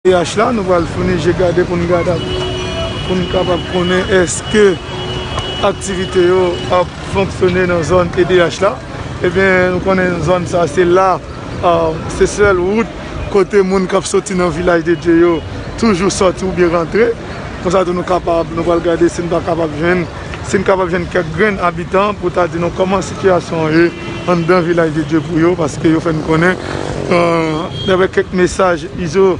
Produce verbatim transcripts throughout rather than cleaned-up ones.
E D H la, nou pral founi je gade pou n gade, pou n kapab konnen èske aktivite yo ap fonksyone nan zòn E D H la. Ebyen, nou konnen zòn sa, se la, ah, se sèl wout kote moun k ap soti nan Vilaj de Dye yo toujou sòti oubyen rantre. Konsa tou nou kapab, nou pral gade si n pa kapab jwenn, si n kapab jwenn kèk grenn abitan pou ta di nou kòman sitiyasyon an ye anndan Vilaj de Dye pou yo, paske yo fè n konnen, euh, daprè kèk mesaj Izo,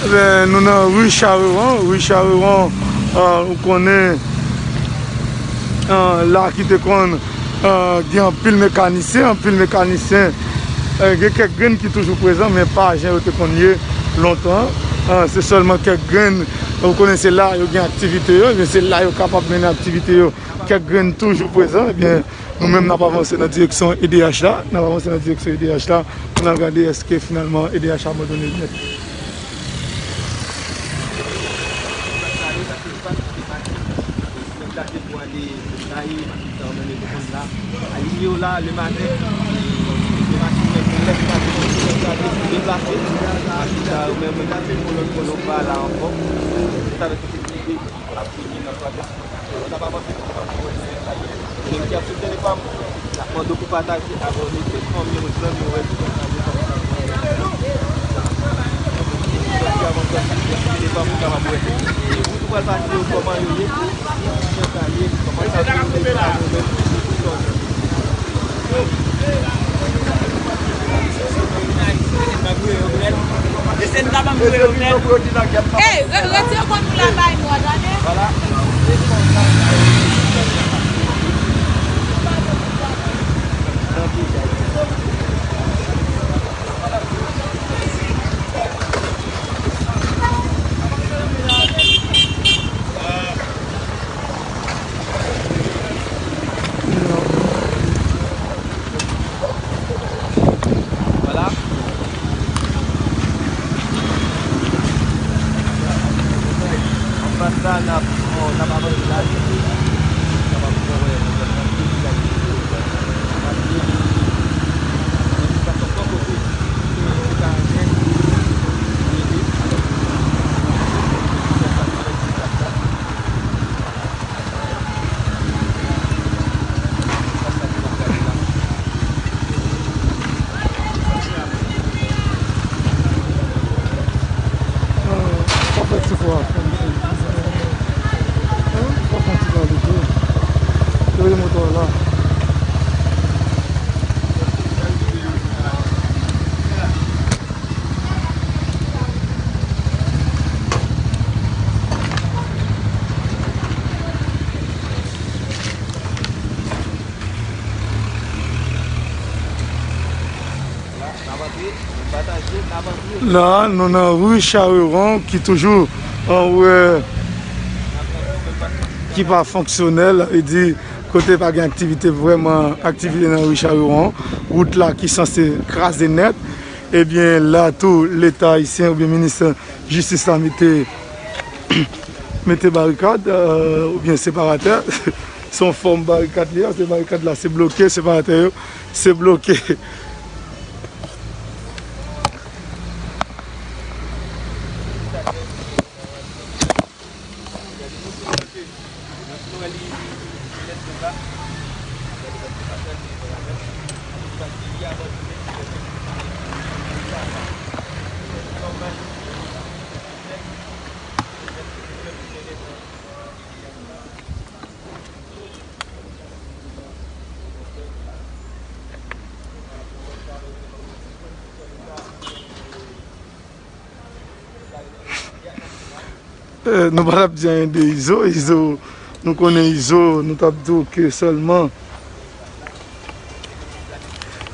Ebyen, nou nan ri Charerond. Ri Charerond, ah, ou konnen, ah, la ki te konn, ah, gen anpil mekanisyen, anpil mekanisyen. Eh, gen kèk grenn ki toujou prezan, men pa jan yo te konn ye lontan. Ah, se sèlman kèk grenn, ou konnen se la yo gen aktivite yo, ebyen se la yo kapab mennen aktivite yo. Kèk grenn toujou prezan, ebyen, nou menm n ap avanse nan direksyon E D H la, n ap avanse nan direksyon E D H la, pou n al gade èske finalman E D H abandone nèt. Alinye yo la, le maten, e, de machin, menm lè se pa de machin, yo deplase. Machin sa yo menm, yo deplase pou lòt bò, yo pa la ankò. Se sa k fè ke se prive ki ap vini nan twa. Sa pa panse pou sa pou wè se sa ye. Menm ki ap sou telefòn, n ap mande w pou pataje, abòne, fè fanmi w, zanmi w wè videyo sa yo. Telefòn pou kapab wè. E wout ou pral pase yo, kòman yo ye? Ey, re-, retire kòn nou la bay nou a, tande? Vwala. Anfas la, n ap, n ap avanse la. N ap avanse, wè, n ap avanse. La, nou nan ri Charerond ki toujou, an, wè, ki pa fonksyonèl, e di kote pa gen aktivite, vrèman aktivite nan ri Charerond. Wout la ki sanse kraze nèt. Ebyen, la tou, Leta ayisyen oubyen minis jistis la mete Mete barikad, euh, oubyen separatè. Se yon fòm barikad li ye, se barikad la, se bloke, separatè yo, se bloke. Eh, nou pa t ap di anyen de Izo. Izo, nou konnen Izo, nou t ap di w ke sèlman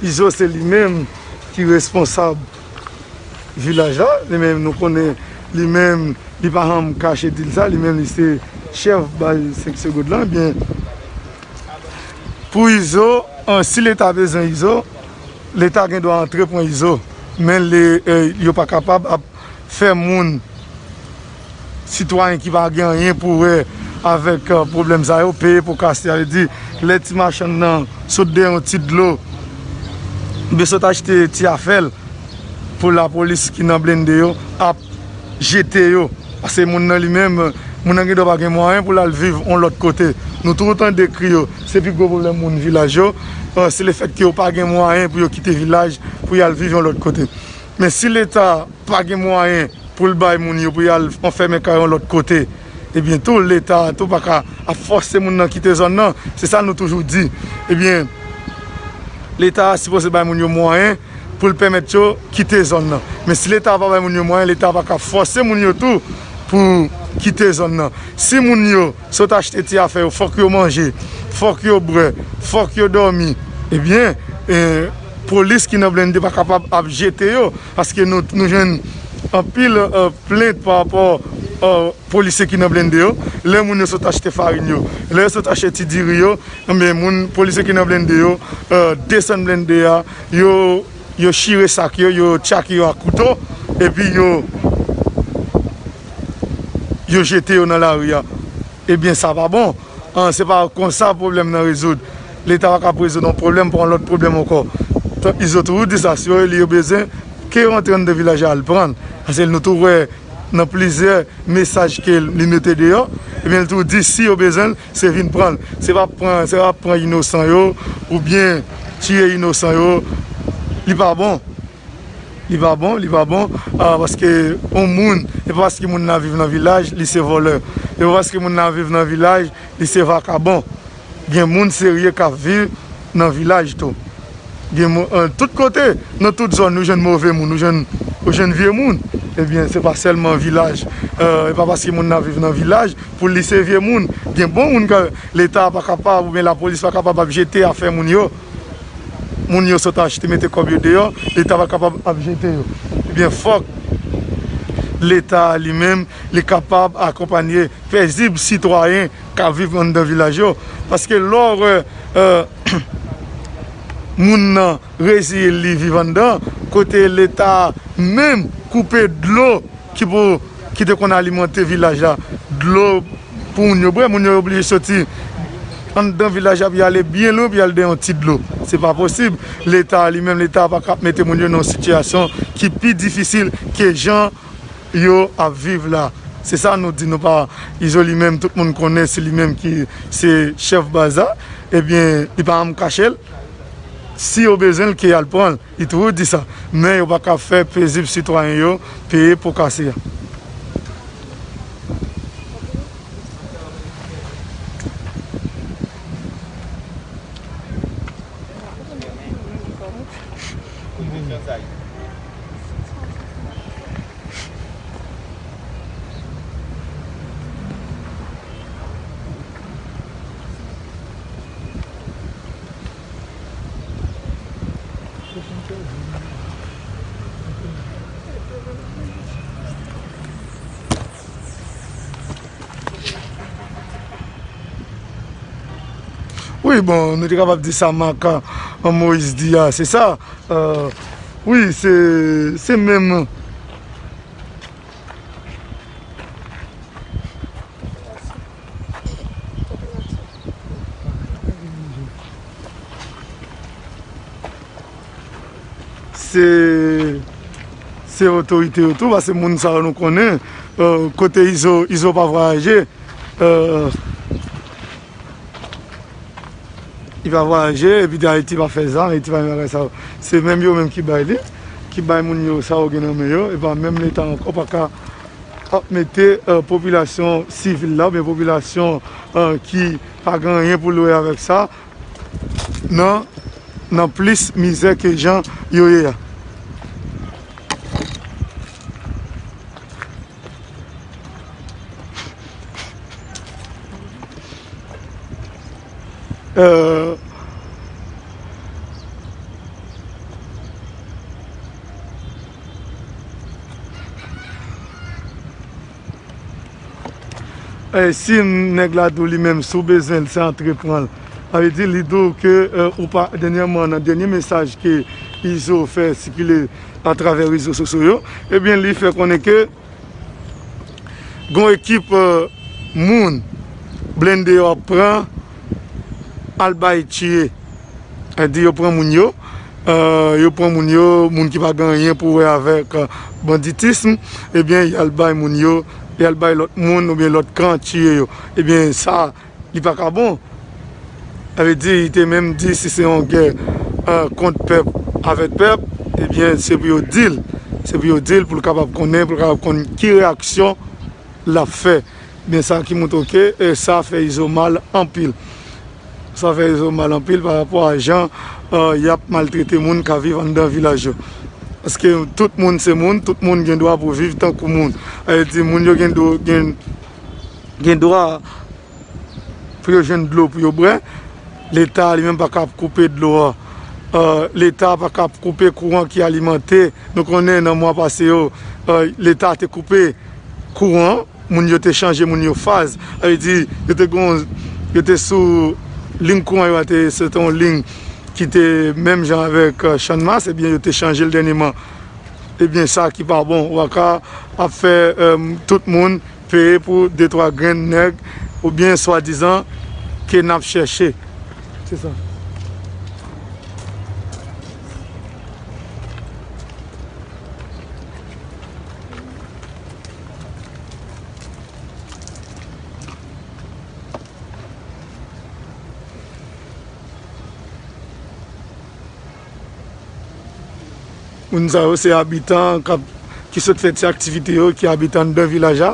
Izo se li menm ki responsab vilaj la. Li menm, nou konnen li menm, li pa janm kache di l sa. Li menm, li se chèf baz senk Segond lan. Ebyen, pou Izo, an, si Leta bezwen Izo, Leta gen dwa antre pran Izo. Men le, eh, yo pa kapab ap fè moun, sitwayen ki pa gen anyen pou wè avèk, eh, pwoblèm sa yo, peye pou kase. Sa vle di, lè ti machann nan sot dèyè yon ti dlo, oubyen sot achte ti afè l, pou lapolis ki nan blende yo ap jete yo. Paske moun nan li menm, moun nan gen dwa pa gen mwayen pou l al viv yon lòt kote. Nou tou tande kri yo. Se pi gwo pwoblèm moun vilaj yo, eh, se lefètke yo pa gen mwayen pou yo kite vilaj pou y al viv yon lòt kote. Men si Leta pa gen mwayen pou l bay moun yo pou y al anfèmen kay yon lòt kote, ebyen tou, Leta tou pa ka ap fòse moun nan kite zòn nan. Se sa nou toujou di. Ebyen, Leta a sipoze bay moun yo mwayen pou l pèmèt yo kite zòn nan. Men si Leta a pa bay moun yo mwayen, Leta a pa ka fòse moun yo tou pou kite zòn nan. Si moun yo sot achte ti afè yo, fòk yo manje, fòk yo bwè, fòk yo dòmi, ebyen, eh, polis ki nan blende pa kapab ap jete yo, paske nou, nou jwenn anpil, eh, plent pa rapò, eh, polisye ki nan blende yo. Lè moun yo sot achte farin yo, lè yo sot achte ti diri yo, enben, moun, polisye ki nan blende yo, eh, desann blende a, yo, yo chire sak yo, yo tchake yo ak kouto, epi yo, yo jete yo nan lari a. Ebyen, sa pa bon. An, se pa konsa pwoblèm nan rezoud. Leta pa ka ap rezoud yon pwoblèm pou yon lòt pwoblèm ankò. Tan, Izo toujou di sa, si yo eli yo bezwen, ke yo antre anndan vilaj la al pran l. Paske nou tou wè nan plizyè mesaj ke li mete deyò, ebyen, li tou di si yo bezwen l, se vin pran l. Se pa pran, se pa pran inosan yo, oubyen tiye inosan yo, li pa bon. Li pa bon, li pa bon, ah, paske yon moun, e pa paske moun nan viv nan vilaj, li se vòlè. E pa paske moun nan viv nan vilaj, li se vakabon. Gen moun serye k ap viv nan vilaj tou. Gen moun, eh, tout kote, nan tout zòn, nou jwenn move moun, nou jwenn, nou jwenn vye moun. Ebyen, se pa sèlman vilaj. Eh, e pa paske moun nan viv nan vilaj, pou li se vye moun. Gen bon moun ke Leta pa kapab, oubyen lapolis pa kapab ap jete afè moun yo. Moun yo sot achte, mete kòb yo deyò, Leta pa kapab ap jete yo. Ebyen, fòk Leta a li menm, li kapab akonpanye pezib sitwayen k ap viv anndan vilaj yo. Paske lè w wè, eh, moun nan reziye l, li viv anndan, kote Leta menm koupe dlo ki pou, ki te konn alimante vilaj la, dlo pou moun yo bwè, moun yo oblije soti anndan vilaj la pou y ale byen lwen pou y al dèyè yon ti dlo. Se pa posib. Leta li menm, Leta pa ka ap mete moun yo nan yon sitiyasyon ki pi difisil ke jan yo ap viv la. Se sa nou di, nou pa, Izo li menm, tout moun konnen se li menm ki se chèf baz la. Ebyen, li pa janm kache l. Si yo bezwen l, ke y al pran l. Li toujou di sa. Men yo pa ka fè pezib sitwayen yo peye po kase a. Wi, bon, nou te kapab di sa Marc, euh, Moïse di a, se sa. Euh, wi, se, se menm. Se, se otorite yo tou, paske moun sa yo nou konnen, euh, kote Izo, Izo pa vwayaje, euh, li pa vwayaje, epi Ayiti pa fè zam, Ayiti pa gen bagay sa yo. Se menm yo menm ki bay li, ki bay moun yo sa yo gen nan men yo, e pa menm Leta ankò pa ka ap mete, euh, popilasyon sivil la, oubyen popilasyon, euh, ki pa gen anyen pou l wè avèk sa, nan, nan plis mizè ke jan yo ye a. Euh, E si nèg la di w li menm, si w bezwen l, se antre pran l. Sa vle di, li di w ke, e, ou pa, dènyèman, nan dènye mesaj ke Izo fè sikile atravè rezo sosyo yo, ebyen, li fè konnen ke gon ekip, e, moun blende yo ap pran, al bay tiye. E di yo pran moun yo, e, yo pran moun yo, moun ki pa gen anyen pou wè avèk, e, banditism, ebyen, y al bay moun yo, y al bay lòt moun oubyen lòt kan tiye yo. Ebyen, sa, li pa ka bon. Sa vle di, li te menm di si se yon gè, e, kont pèp avèk pèp, ebyen, se pou yo di l. Se pou yo di l pou l kapab konnen, pou l kapab konn ki reyaksyon l ap fè. Men sa ki montre ke, e, sa fè Izo mal anpil. Sa fè Izo mal anpil pa rapò a jan, e, y ap maltrete moun k ap viv anndan vilaj yo. Paske tout moun se moun, tout moun gen dwa pou viv tankou moun. Sa vle di moun yo gen dwa, gen, gen dwa pou yo jwenn dlo pou yo bwè. Leta li menm pa ka ap koupe dlo a. E, Leta pa ka ap koupe kouran ki alimante. Nou konnen nan mwa pase yo, e, Leta te koupe kouran. Moun yo te chanje moun yo faz. Sa vle di, yo te gon, yo te sou liy kouran yo a, te, se te yon liy ki te menm jan avèk, e, Channmas, ebyen, yo te chanje l dènyèman. Ebyen, sa ki pa bon, ou pa ka ap fè, e, tout moun peye pou de twa grenn nèg, oubyen swadizan ke n ap chèche. Se sa. Moun sa yo se abitan k ap, ki sot fè ti aktivite yo, ki abite anndan vilaj la.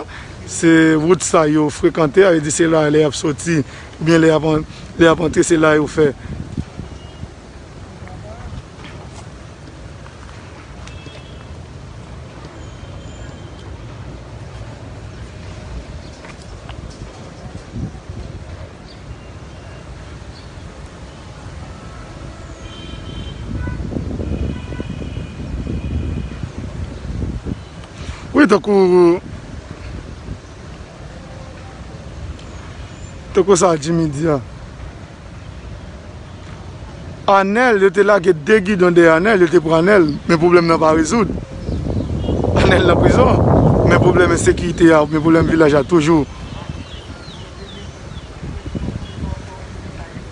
Se wout sa yo frekante, sa vle di se la lè y ap soti, oubyen lè y ap an-, lè y ap antre, se la yo fè. Wi, tankou, tankou sa Jimmy di a. Anèl, yo te lage de gidon dèyè Anèl, yo te pran Anèl, men pwoblèm nan pa rezoud. Anèl nan prizon, men pwoblèm ensekirite a, men pwoblèm vilaj la toujou,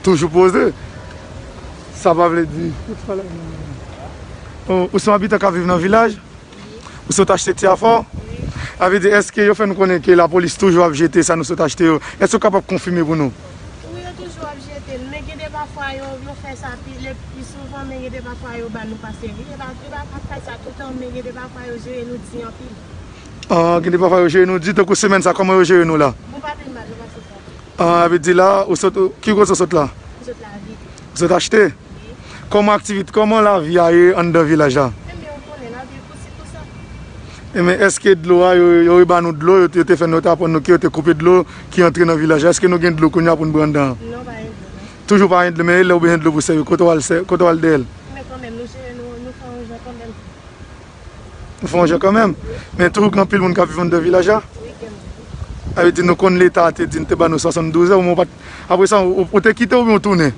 toujou poze. Sa pa vle di. Ou, ou se yon abitan k ap viv nan vilaj? Ou sot achte ti afè w? Wi. Sa vle di, èske yo fè nou konnen ke lapolis toujou ap jete sa nou sot achte yo? Èske w kapab konfime pou nou? Wi, yo toujou ap jete l, men gen de pafwa yo, yo fè sa pi, le pi souvan, men gen de pafwa yo ba nou pa seri. Yo pa, yo pa, pa fè sa toutan, men gen de pafwa yo jere nou di anpil. Ah, gen de pafwa yo jere nou di, tankou semèn sa, kòman yo jere nou la? Bon, pa pi mal, nou pase sa. Ah, sa vle di la, ou sot, ki kote ou sot la? M sot Lavil. Ou sot achte? Wi. Kòman aktivite, kòman lavi a ye anndan vilaj la? Enben, ou konnen, lavi kousi kousa. Enben, èske dlo a, yo, yo reba nou dlo, yo te, yo te fè nou, yo te aprann nou ke yo te koupe dlo ki antre nan vilaj la? Èske nou gen dlo kounye a pou nou bwè anndan an? Non, pa gen dlo, non. Toujou pa gen dlo, men e lè w bezwen dlo pou sèvi, kote w al sè-, kote w al dèyè l? Men kanmenm, nou jere, nou, nou fè yon jan kanmenm. Nou fè yon jan kanmenm. Men toujou gen anpil moun k ap viv anndan vilaj la. Wi, gen moun. Sa vle di nou konn Leta te di n te ba nou swasanndouz è, ou pa t, apre sa, ou, ou te kite oubyen ou tounen?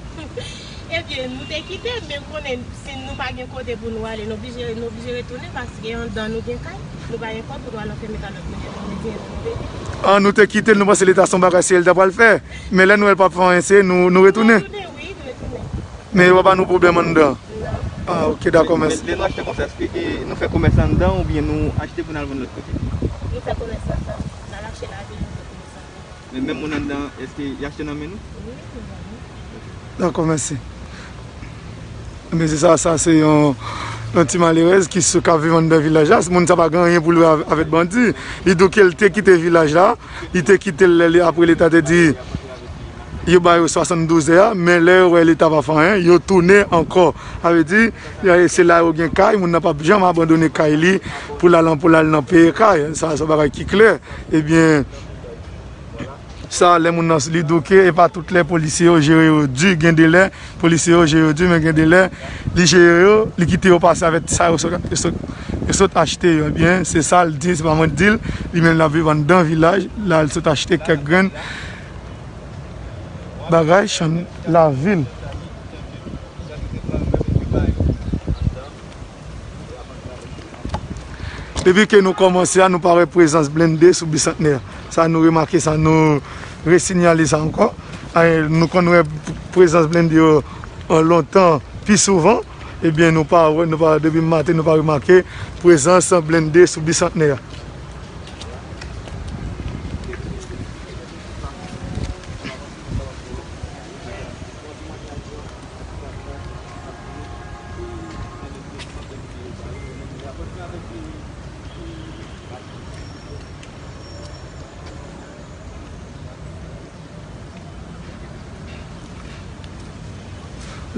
Ebyen, nou te kite, men konnen si nou pa gen kote pou nou ale, nou blije, nou blije retounen paske anndan nou gen kay, nou pa gen kòb pou nou al anfème kay lòt kote pou nou retounen. Ah, nou te kite l, nou panse Leta se yon bagay serye l ta pral fè. Men lè nou wè l p ap fè anyen serye, nou, nou retounen. Nou retounen, wi, nou retounen. Men yo pa ba nou pwoblèm anndan. Non. Ah, ok, dakò, mèsi. Men lè nou achte konsa, èske, e, nou fè komès anndan oubyen nou achte pou n al vann lòt kote? Nou fè komès anndan. N al achte lavi, nou fè komès anndan. Men menm moun anndan, èske y achte nan men nou? Wi, nou vann. Dakò, mèsi. Men se sa, sa se yon, yon ti malerèz ki sou, k ap viv anndan vilaj la. Moun sa pa gen anyen pou l wè avè-, avèk bandi. Li di w ke l te kite vilaj la, li te kite l lè li, apre Leta te di yo ba yo swasanndouz è a, men lè yo wè Leta pa fè anyen, yo tounen ankò. Sa vle di, se la yo gen kay, moun nan p ap janm abandone kay li pou l al, pou l al nan peye kay. Sa, se yon bagay ki klè. Ebyen, sa, lè moun nan li di w ke e pa tout lè polisye yo jere yo di, gen de lè polisye yo jere yo di, men gen de lè li jere yo, li kite yo pase avèk sa yo sot, yo sot, yo sot achte yo. Ebyen, se sa l di, se pa mwen k di l, li menm l ap viv anndan vilaj la, l sot achte kèk grenn bagay, chann lavil. Depi ke nou kòmanse a, nou pa wè prezans blende sou Bisantnè. Sa nou remake sa, nou resinyale sa ankò. E, nou konn wè prezans blende yo, e, lontan pi souvan. Ebyen, nou pa wè, nou pa, depi maten, nou pa remake prezans blende sou Bisantnè a.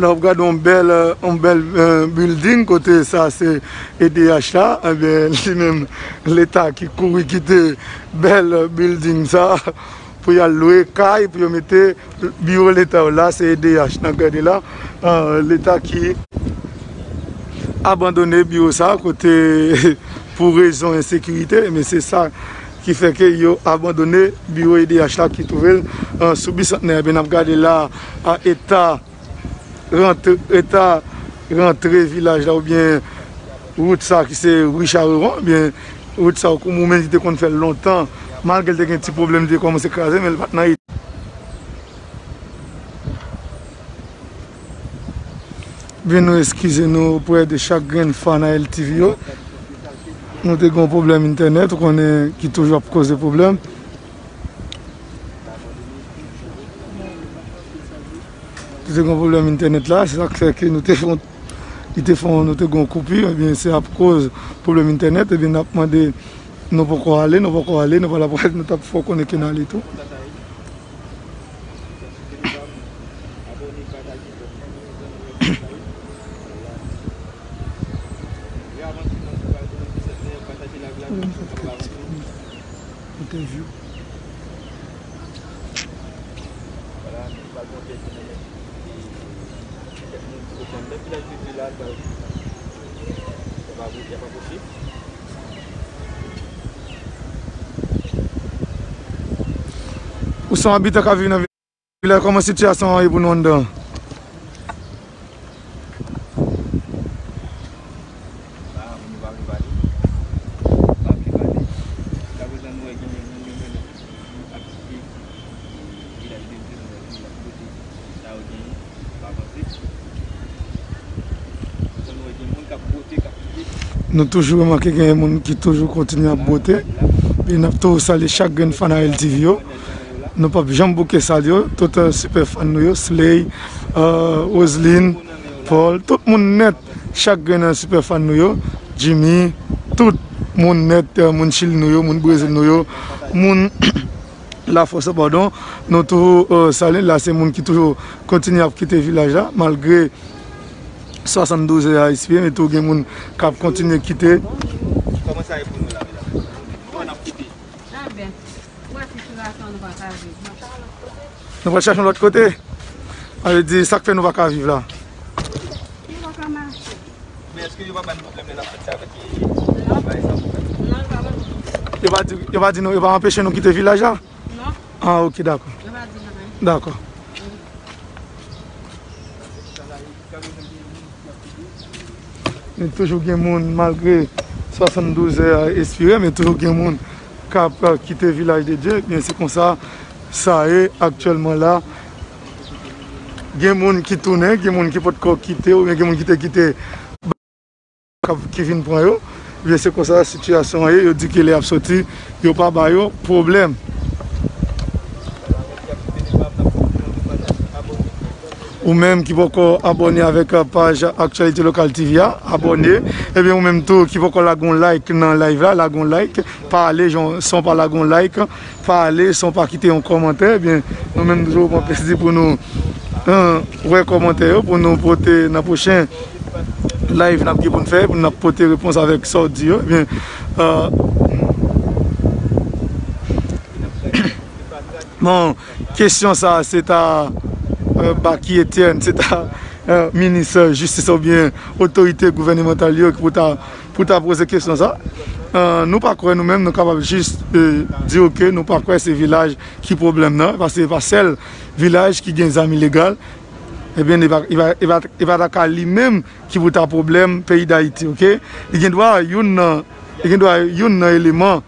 La w ap gade yon bèl, yon bèl, e, building kote sa se E D H la, ebyen, li menm, Leta ki kouri kite bèl building sa pou y al lwe kay, pou yo mete biwo Leta yo la, se E D H. N ap gade la, e, Leta ki abandone biwo sa kote pou rezon ensekirite, men se sa ki fè ke yo abandone biwo E D H la ki twouve l, e, sou Bisantnè. Ebyen, n ap gade la, a, eta rantre, eta rantre vilaj la, oubyen wout sa ki se ri Chareroi, oubyen wout sa ou menm ki te konn fè l lontan, malgre l te gen ti pwoblèm, li te kòmanse kraze, men l pa t nan eta. Byen, nou eskize nou oprè de chak grenn fan a L T V yo. Nou te gen yon pwoblèm entènèt, ou konnen, ki toujou ap koze pwoblèm. Nou te gen yon pwoblèm entènèt la, se sa k fè ke nou te fè, li te fè, nou te gen yon koupi, ebyen, se apkoz pwoblèm entènèt, ebyen, n ap mande, nou poko ale, nou poko ale, nou pa la prèt, nou t ap fè w konnen ke n ale tou. Entèvyou. Ou se yon abitan k ap viv nan vil la, kòman sitiyasyon an ye pou nou anndan an? Nou toujou remake genyen moun ki toujou kontinye ap bwote. E n ap toujou salye chak grenn fan a L T V yo. Nou p ap janm bouke salye yo. Tout, eh, sipè fan nou yo, Slay, eh, Roseline, Paul, tout moun nèt, chak grenn sipè fan nou yo, Jimmy, tout moun nèt, eh, moun Chili nou yo, moun Brezil nou yo, moun Lafrans, padon, nou toujou, eh, salye. La se moun ki toujou kontinye ap kite vilaj la, malgre swasanndouz è a espire, men tou gen moun k ap kontinye kite. Kòman sa ye pou nou la, medam? Kòman n ap kite? Sa byen. Ou wè sitiyasyon nou pa ka viv. Nou pral chache yon lòt kote. Nou pral chache yon lòt kote? Sa vle di, sa k fè nou pa ka viv la? Nou pa ka mache. Men èske yo pa ba n pwoblèm lè n ap fè sa avèk, e, bagay sa pou fè? Non, yo pa ban nou. Yo pa di, yo pa di nou, yo pa anpeche nou kite vilaj la? Non. Ah, ok, dakò. Yo pa di nou anyen. Dakò. Men toujou gen moun, malgre swasanndouz è a espire, men toujou gen moun k ap, eh, kite Vilaj de Dye. Ebyen, se konsa sa ye aktyèlman la. Gen moun ki tounen, gen moun ki potko kite, oubyen gen moun ki te kite k ap, ki vin pran yo. Ebyen, se konsa sitiyasyon an ye. Yo di ke lè y ap soti, yo pa ba yo pwoblèm. Ou menm ki poko abòne avèk, euh, paj Actualité Locale T V a, abòne. Ebyen, ou menm tou ki poko lage yon like nan live la, lage yon like. Pa ale jan, san w pa lage yon like. Pa ale san w pa kite yon kòmantè. Ebyen, nou menm toujou pran plezi pou nou, euh, wè kòmantè yo, pou nou pote nan pwochen live n ap gen pou n fè, pou n ap pote repons avèk sa w di yo. Ebyen, euh, bon, kesyon sa a, se ta, euh, Baky Etienne, se ta, euh, minis, euh, jistis oubyen otorite gouvènemantal yo ki pou ta, pou ta poze kesyon sa a. Euh, nou pa kwè nou menm, nou kapab jis, euh, di ke nou pa kwè se Vilaj ki pwoblèm nan, paske se pa sèl Vilaj ki gen zam ilegal. Ebyen, li pa, li pa, li pa, li pa ta ka li menm ki pou ta pwoblèm peyi Dayiti, oke? Li gen dwa youn nan, li gen dwa youn nan eleman,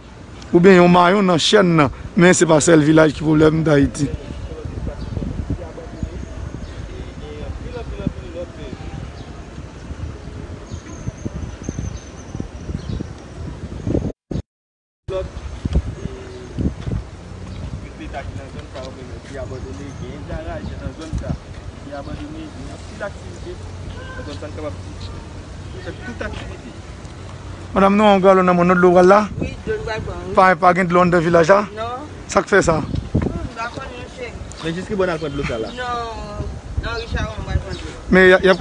oubyen yon mayon nan chèn nan, men se pa sèl Vilaj ki pwoblèm Dayiti. Lòt, e, gwoup leta ki nan zòn sa yo menm ki abandone, gen Jaraje nan zòn sa ki abandone, gen anpil aktivite nan zòn sa, n kapab di, fè tout aktivite. Madanm, nou an galon nan men w, dlo pral la? Wi, dlo nou pral pran, wi. Pa, pa gen dlo anndan vilaj la? Non. Sa k fè sa? Hmm, m pa konnen, cheri. Men jis ki bò n al pran dlo sa la? Nan, nan Richard, nou pral pran dlo. Men y a, y a,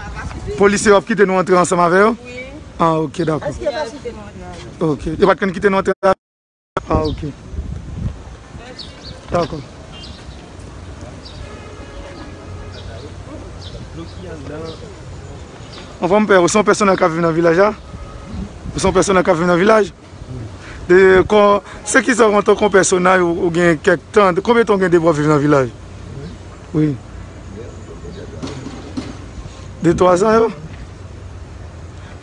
polisye yo ap kite nou antre ansanm avè yo? Wi. Ah, ok, dakò. Èske yo pa kite nou antre avè yo? Ok. Yo pa t konn kite nou antre avè yo? Ah, ok. Dakò. Anfòm, pè, ou se yon pèsonèl k ap viv nan vilaj la? Ou se yon pèsonèl k ap viv nan vilaj? De, kon, se ki sa, antanke yon pèsonaj, ou, ou gen kèk tan, konbyen tan ou gen depi w ap viv nan vilaj? Wi. De twa zan, yo?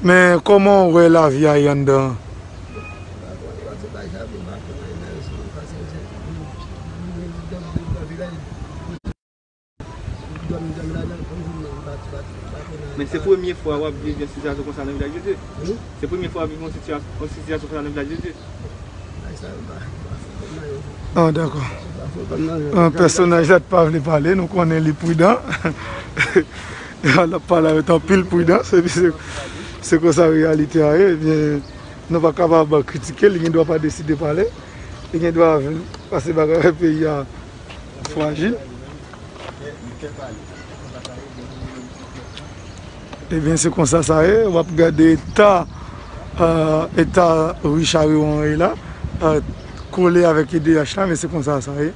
Men kòman w wè lavi a ye anndan an? Men se premye fwa w ap viv yon sitiyasyon konsa nan Vilaj de Dye? Se premye fwa w ap viv yon sitiyas-, yon sitiyasyon konsa nan Vilaj de Dye? Ah, dakò. Ah, pèsonaj la t pa vle pale, nou konnen li pridan. L ap pale avèk anpil pridans, epi se, se konsa reyalite a ye. Ebyen, nou pa kapab kritike l, li gen dwa pa deside pale. Li gen dwa vin pase bagay peyi a frajil. Ebyen, se konsa sa ye. W ap gade eta, euh, eta ri Charewan an ye la, euh, kole avèk E D H la, men se konsa sa ye.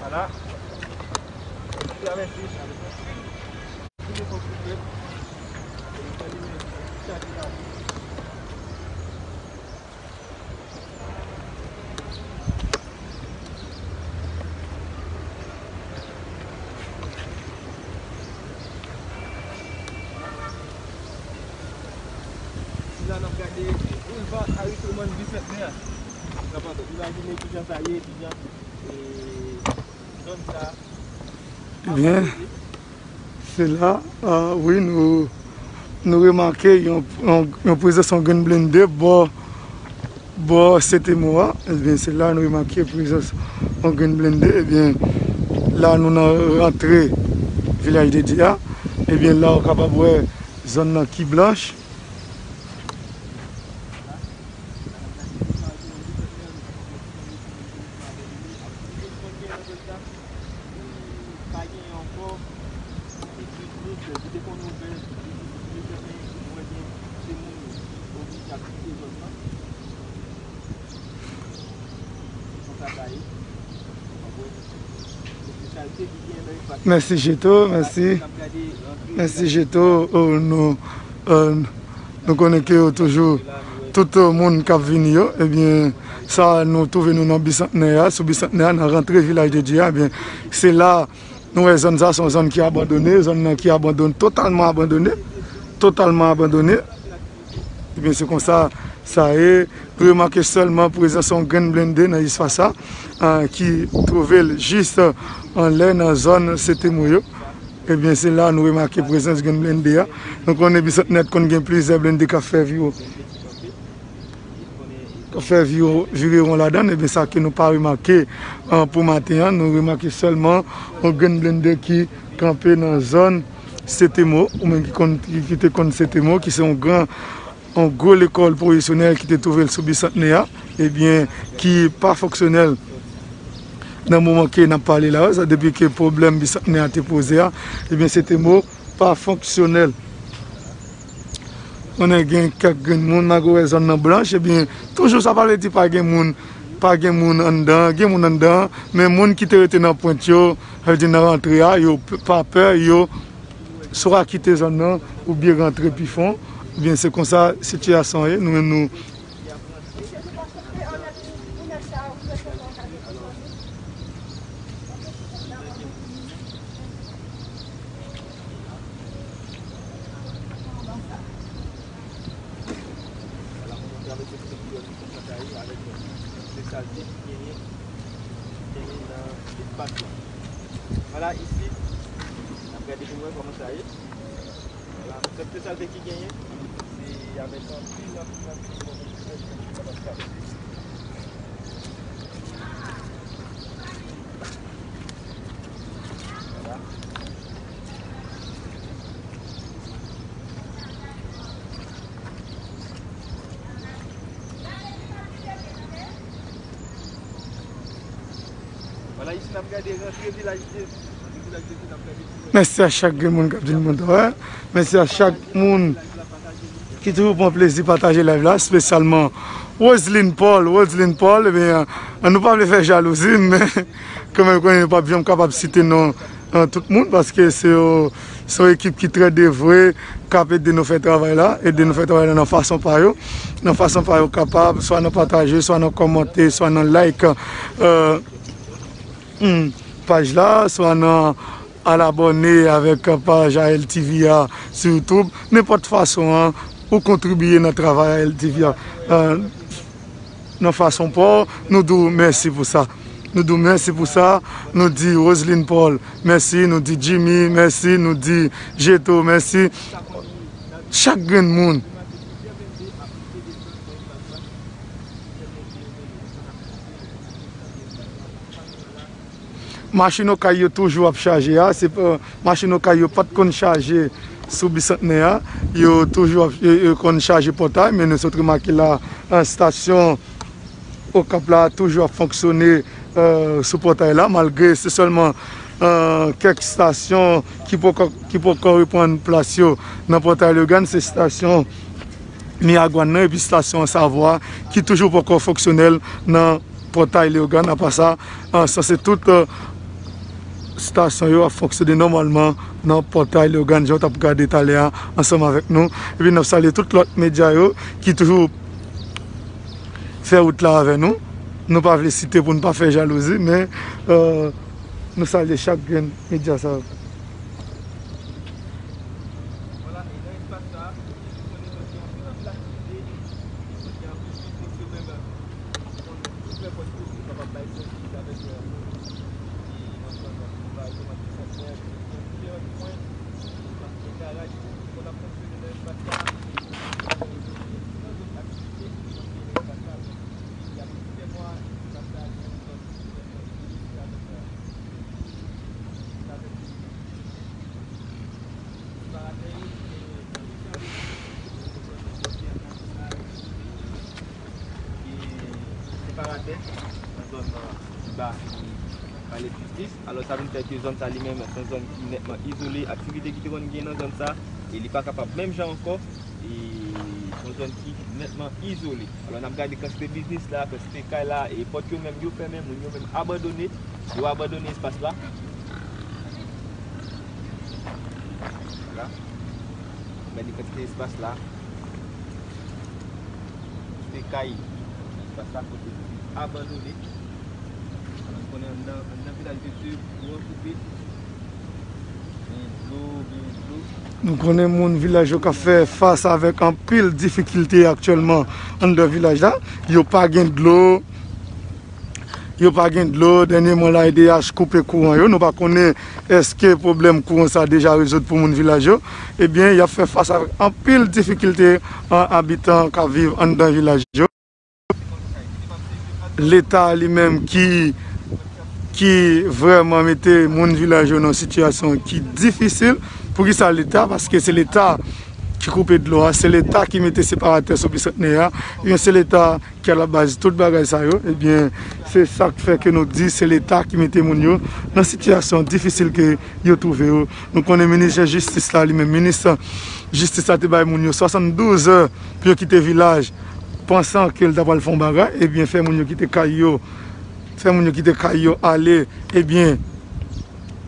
Voilà. Travèse. Sila n ap gade boulva Aristoband Bisantnè. N ap imajine kijan sa ye, kijan, e, zòn sa. Ebyen, se la, ah, wi, nou, nou remake yon, yon, yon prezans yon grenn blende bò, bò Setemo a. Ebyen, se la nou remake prezans yon grenn blende. Ebyen, la nou nan rantre Vilaj de Dye a. Ebyen, la ou kapab wè zòn nan ki blanch. Mèsi Jeto, mèsi. Mèsi Jeto, oh, nou, euh, nou konnen ke yo toujou, tout, euh, moun k ap vini yo, ebyen, sa nou twouve nou nan Bisantnè a, sou Bisantnè a, nan rantre Vilaj de Dye a, ebyen, se la Nou wè zòn sa se yon zòn ki abandone, zòn nan ki abandone, totalman abandone, totalman abandone. Ebyen, se konsa sa ye. Nou remake sèlman prezans yon grenn blende nan espas sa, ah, ki twouve l jis anlè nan zòn Setemo yo. Ebyen, se la nou remake prezans grenn blende a. Nou konnen Bisantnè konn gen plizyè blende k ap fè viwo. K ap fè viwo, vire won ladan l, ebyen sa ke nou pa remake, ah, pou maten an, nou remake sèlman yon grenn blende ki kanpe nan zòn Setemo, ou menm ki konn, ki, ki te konn Setemo, ki se yon gran, yon gwo lekòl pwofesyonèl ki te twouve l sou Bisantnè a, ebyen, ki pa fonksyonèl nan moman ke n ap pale la, sa depi ke pwoblèm Bisantnè a te poze a, ebyen, Setemo pa fonksyonèl. Konnen gen kèk grenn moun, malgre w wè zòn nan blanch, ebyen, toujou sa pa vle di pa gen moun, pa gen moun anndan, gen moun anndan, men moun ki te rete nan pwent yo, sa vle di nan rantre a, yo p-, pa pè, yo swa kite zòn nan, oubyen rantre pi fon, ebyen, se konsa sitiyasyon an ye, nou menm nou Vwala, mwen montre avèk se kote ki yo ki konn sa ye avèk kantite salte ki genyen, ki genyen nan espas la. Vwala, isi, n ap gade pou n wè kòman sa ye. Vwala, kantite salte ki genyen, se avèk anpil, anpil, anpil, anpil, anpil, anpil, anpil, anpil, anpil. Vwala, isi n ap gade rantre Vilaj de, rantre Vilaj de Dye, n ap gade si... Mèsi a chak grenn moun k ap vin mwen wè. Mèsi a chak moun ki toujou pran plezi pataje live la, espesyalman Roseline Paul. Roseline Paul, ebyen, nou pa vle fè jalouzi, men kanmenm, konnen nou p ap janm kapab site non, eh, tout moun, paske se yo, se yon ekip ki trè devwe, k ap ede nou fè travay la, ede nou fè travay la nan fason pa yo, nan fason pa yo kapab, swa nan pataje, swa nan kòmante, swa nan like, eh, hmm, paj la, swa nan al abòne avèk paj A L T V a sou YouTube. Nenpòt fason an, ou kontribiye nan travay A L T V a, eh, nan fason pa w, nou di w mèsi pou sa. Nou di w mèsi pou sa. Nou di Roseline Paul mèsi, nou di Jimmy mèsi, nou di Jeto mèsi. Chak grenn moun. Machin Okay yo toujou ap chaje a, se pa, machin Okay yo pa t konn chaje sou Bisantnè a, yo toujou ap, yo, yo konn chaje Pòtay, men nou sot remake la, eh, estasyon Okap la toujou ap fonksyone, eh, sou Pòtay la, malgre se sèlman, eh, kèk estasyon ki poko, ki poko reprann plas yo nan Pòtay Leyogàn, se estasyon Miragwàn nan, epi estasyon Savwa, ki toujou poko fonksyonèl nan Pòtay Leyogàn. Apa sa, ah, sanse tout, eh, estasyon yo ap fonksyone nòmalman nan Pòtay Leyogàn, jan w t ap gade talè a ansanm avèk nou. Epi n ap salye tout lòt medya yo ki toujou fè wout la avè nou. Nou pa vle site pou n pa fè jalouzi, men, eh, nou salye chak grenn medya sa yo. Vwala, e nan espas sa a, nou konnen ke gen anpil, anpil aktivite, gen anpil biznis yo menm, konn ouvè pòt yo, yo kapab bay sèvis avèk, eh, moun ki nan zòn nan, nou bay yo, nan Bisantnè, gen diferan kwen, gen garaj tou, ki konn ap fonksyone nan espas sa a, e, e, e, e, e, nan lòt aktivite ki konn gen nan espas sa a, men, y ap fè mwa, espas sa a, gen yon zòn ki vrèman ikonik avèk, eh, avèk separatè yo, ki genyen nan mitan yo, ki genyen separatè nan zòn, eh, Tiba, ki Palè Jistis. Alò, sa vin fè ke zòn sa li menm, se yon zòn ki nètman izole. Aktivite ki te konn gen nan zòn sa, e li pa kapab menm jan ankò. E se yon zòn ki nètman izole. Alò, n ap gade kantite biznis la, kantite kay la, e pòt yo menm, yo fèmen, moun yo menm abandone, yo abandone espas la. Vwala. N ap gade kantite espas la. Kantite kay nan espas la kote yo abandone. Alò, nou konnen anndan, anndan Vilaj de Dye, gwo koupe. Nou konnen moun vilaj yo k ap fè fas avèk anpil difikilte aktyèlman anndan vilaj la. Yo pa gen dlo, yo pa gen dlo. Dènyèman la, E D H koupe kouran yo. Nou pa konnen èske pwoblèm kouran sa deja rezoud pou moun vilaj yo. Ebyen, y ap fè fas avèk anpil difikilte an abitan k ap viv anndan vilaj yo. Leta li menm ki, ki vrèman mete moun vilaj yo nan sitiyasyon ki difisil. Poukisa Leta? Paske se Leta ki koupe dlo a, se Leta ki mete separatè sou Bisantnè a, ebyen se Leta ki alabazi tout bagay sa yo. Ebyen, se sa k fè ke nou di se Leta ki mete moun yo nan sitiyasyon difisil ke yo twouve yo. Nou konnen minis jistis la, li menm minis jistis la te bay moun yo swasanndouz è pou yo kite vilaj, pansan ke l ta pral fè yon bagay, ebyen, fè moun yo kite kay yo, fè moun yo kite kay yo ale, ebyen,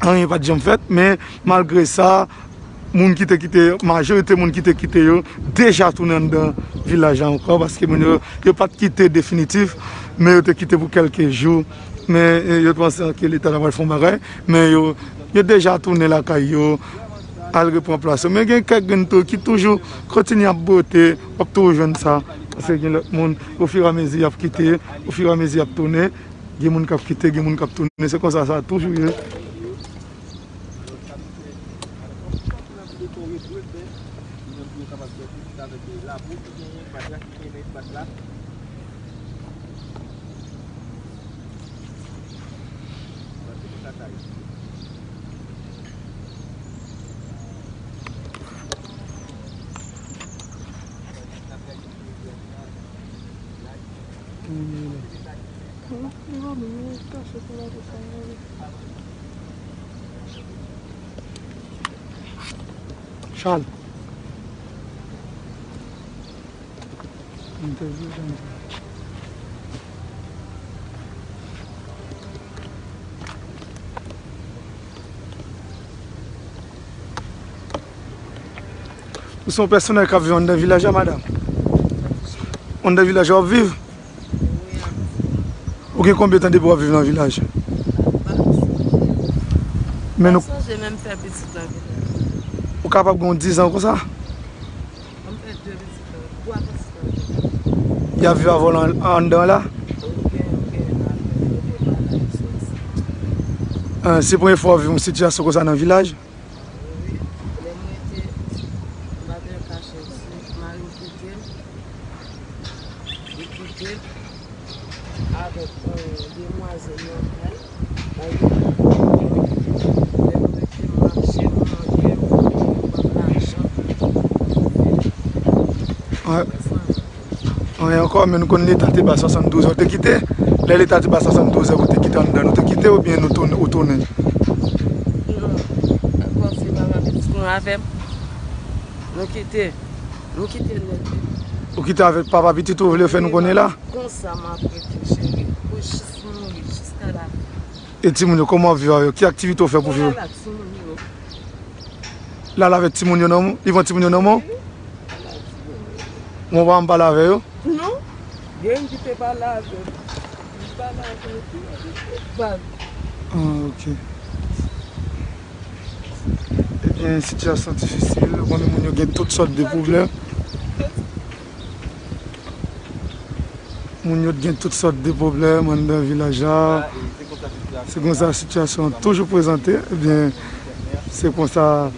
anyen pa t janm fèt, men malgre sa, moun ki te kite, majorite moun ki te kite yo, deja tounen anndan vilaj la ankò, paske moun yo, yo pa t kite definitif, men yo te kite pou kèlke jou, men, e, yo panse ke Leta ta pral fè yon bagay, men yo, yo deja tounen lakay yo, al repran plas yo. Men gen kèk grenn tou ki toujou kontinye ap bwote, w ap toujou jwenn sa, paske gen lòt moun, ofiramezi y ap kite, ofiramezi y ap tounen, gen moun k ap kite, gen moun k ap tounen, se konsa sa toujou ye. Chal. Ou se yon pèsonaj k ap viv anndan vilaj la, madanm? Anndan vilaj la w ap viv? Ou gen konbyen tan depi w ap viv nan vilaj? Men nou... Pa sonje menm fè pitit nan vilaj. Ou kapab gen yon dizan konsa? Mwen fè de pitit nan, twa pitit nan vilaj. Y ap viv avè w an-, anndan la? Ou gen, ou gen nan vilaj, ou gen nan vilaj. Ah, se premye fwa w ap viv yon sitiyasyon konsa nan vilaj? Wi, lè mwen te, m pa te nan kachèt, se mari m kite m, li kite m avèk, euh, demwazèl nan kay, bay li, lè m rete m mache, m manje, m fè m ban m lajan. Anyen ankò, men nou konn Leta te ba swasanndouz è, ou te kite. Lè Leta te ba swasanndouz è, ou te kite anndan, nou te kite oubyen nou tounen, ou tounen? Non, ankò se papa pitit nou avè m. Nou kite, nou kite nèt. Ou kite avèk papa pitit ou, vle fè nou konnen la? Konsa m ap rete, cheri, pou jis mouri, jiska la. E timoun yo, kòman w ap viv avè yo? Ki aktivite w fè pou viv? Mwen la, timoun yo. L al avèk timoun yo nan men w? Li pran timoun yo nan men w? Wi, l al avèk timoun yo. Mwen pa m pale avè yo? Non. Gen youn ki te pale avè m. Li pale avè yo tou, li te pale. Ah, ok. Ebyen, sitiyasyon difisil. Ou konnen moun yo gen tout sòt de pwoblèm. Moun yo t gen tout sòt de pwoblèm anndan vilaj la. Se konsa sitiyasyon an toujou prezante. Ebyen, se konsa.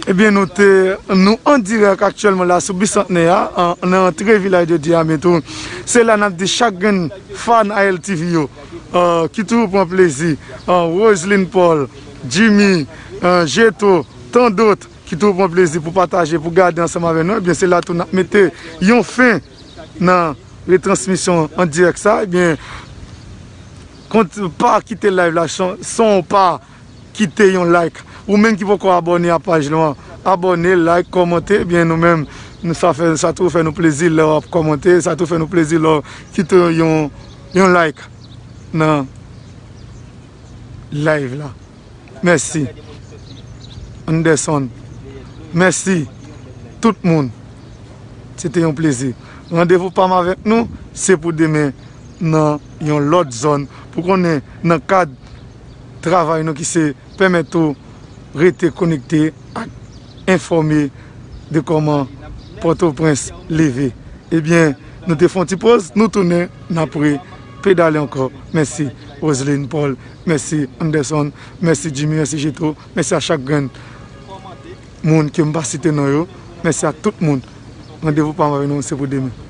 Ebyen, nou te, nou an dirèk aktyèlman la sou Bisantnè a, an, nan antre vilaj de Dyametou. Se la n ap di chak grenn fan A L T V yo, euh, ki toujou pran plezi, euh, Roseline Paul, Jimmy, euh, Jeto, tant d'autres, ki toujou pran plezi pou pataje, pou gade ansanm avè nou. Ebyen, se la tou n ap mete yon fen nan retransmisyon an dirèk sa. Ebyen, kont, pa kite live la san, san w pa kite yon like. Ou menm ki poko abòne a paj nou an, abòne, like, kòmante. Ebyen, nou menm, nou, sa fè, sa toujou fè nou plezi lè w ap kòmante, sa toujou fè nou plezi lè w kite yon, yon like nan live la. Mèsi. Anderson. Mèsi. Tout moun. Se te yon plezi. Randevou pa m avèk nou, se pou demen nan yon lòt zòn. Pou konnen nan kad travay nou ki se pèmèt ou rete konekte ak enfòme de kòman Pòtoprens leve. Ebyen, nou te fè yon ti poz, nou tounen, n ap repedale ankò. Mèsi Roseline Paul, mèsi Anderson, mèsi Jimmy, mèsi Jeto, mèsi a chak grenn moun ke m pa site non yo. Mèsi a tout moun. Randevou pa m avèk nou, se pou demen.